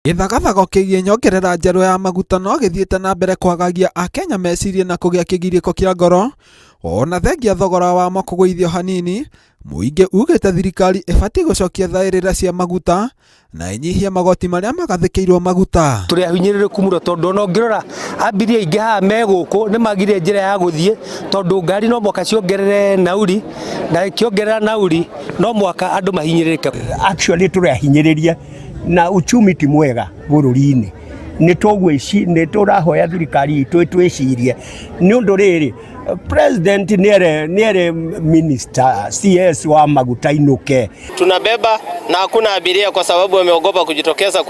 Gĩthagathago kĩgiĩ nyongerera njerũ ya maguta no gĩthiĩte na mbere kwagagia akenya meciria na kũgĩa kĩgirĩko kĩa ngoro ona thengia thogora wamo kũgũithio hanini. Mũingĩ ugĩte thirikari ĩbatiĩ gũcokia thaĩrĩra cia maguta na ĩnyihie magoti marĩa magathĩkĩirwo maguta. Tũrĩ ahinyĩrĩrĩku mũno tondũ ona ũngĩrora abiria aingĩ haha me gũkũ nĩ magire njĩra ya gũthiĩ tondũ ngari no mũhaka ciongerere nauri na ĩkĩongerera nauri no mũhaka andũ mahinyĩrĩrĩke. Actually tũrĩ ahinyĩrĩrie na uchumi ti mwega bũrũri-inĩ. Nĩ tũrahoya thirikari itũ ĩtwĩcirie nĩ ũndũ rĩrĩ president nĩere minister CS wa maguta inuke. Tunabeba na hakuna abiria kwa sababu wameogopa kujitokeza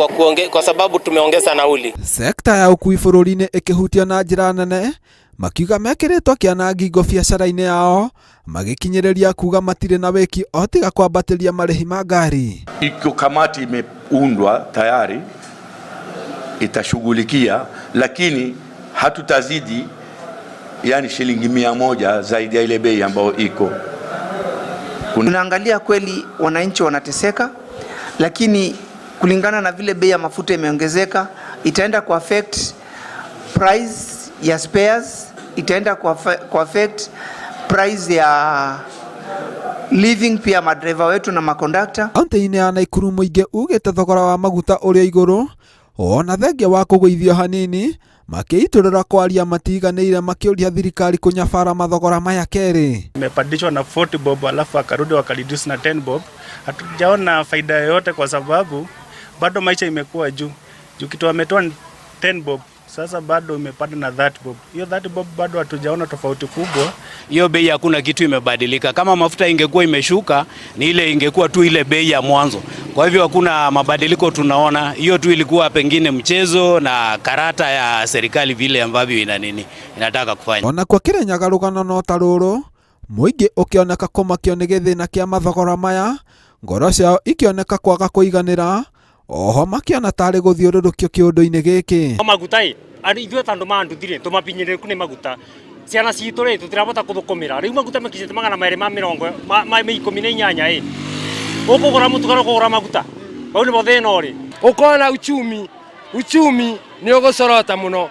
kwa sababu tumeongeza nauli. Sekta ya ũkui bũrũri-inĩ ĩkĩhutio na njĩra nene, makiuga mekĩrĩtwo kĩana ngingo biacara-inĩ yao, magĩkinyĩrĩria kuga matirĩ na wĩki o tiga kwambatĩria marĩhi ma ngari. Iko kamati imeundwa tayari itashughulikia, lakini hatutazidi yani shilingi 100 zaidi ya ile bei ambayo iko. Tunaangalia kweli wananchi wanateseka, lakini kulingana na vile bei ya mafuta imeongezeka, itaenda ku affect price ya spares, itaenda ku affect price ya living pia madriver wetu na makondakta. Kaunti-inĩ ya Nakuru mũingĩ ugĩte thogora wa maguta ũrĩ igũrũ ona thengia wa kũgũithio hanini, makĩitũrũra kwaria matiganĩire makĩũria thirikari kũnyabara mathogora maya kerĩ. Imepandishwa na 40 bob alafu akarudi wakareduce na 10 bob. Hatujaona faida yoyote kwa sababu bado maisha imekuwa juu. Juu kitu wametoa 10 bob, sasa bado imepanda na 30 bob. Hiyo 30 bob bado hatujaona tofauti kubwa. Hiyo bei hakuna kitu imebadilika. Kama mafuta ingekuwa imeshuka, ni ile ingekuwa tu ile bei ya mwanzo. Kwa hivyo hakuna mabadiliko tunaona. Hiyo tu ilikuwa pengine mchezo na karata ya serikali vile ambavyo ina nini inataka kufanya. Ona kwa Kirinyaga rũgano no ta rũrũ, mũingĩ ũkĩoneka kũmakio nĩ gĩthĩna kĩa mathogora maya, ngoro ciao ikĩoneka kwaga kũiganĩra, oho makĩona tarĩ gũthiũrũrũkio kĩũndũ-inĩ gĩkĩ. Maguta ĩ ithuĩ ta andũ ma nduthi rĩ tũmabinyĩrĩrĩku nĩ maguta, ciana citũ rĩ tũtirabota kũthũkũmĩra, rĩu maguta makinyĩte 218 ĩ ũkũgũra mũtu kana ũkũgũra maguta, hau nĩho thĩna ũrĩ. Ũkona uchumi nĩ ũgũcorota mũno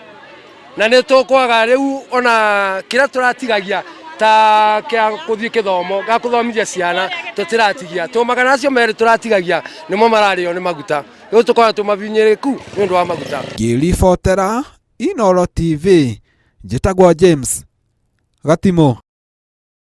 na nĩ tũkwaga rĩu ona kĩrĩa tũratigagia ta kĩa kũthiĩ kĩthomo gĩa kũthomithia ciana tũtiratigia, tũ 200 tũratigagia nĩmo mararĩo nĩ maguta, rĩu tũkoragwo tũmabinyĩrĩku nĩ ũndũ wa maguta. Ngĩribotera Inooro TV, njĩtagwo James Gatimũ.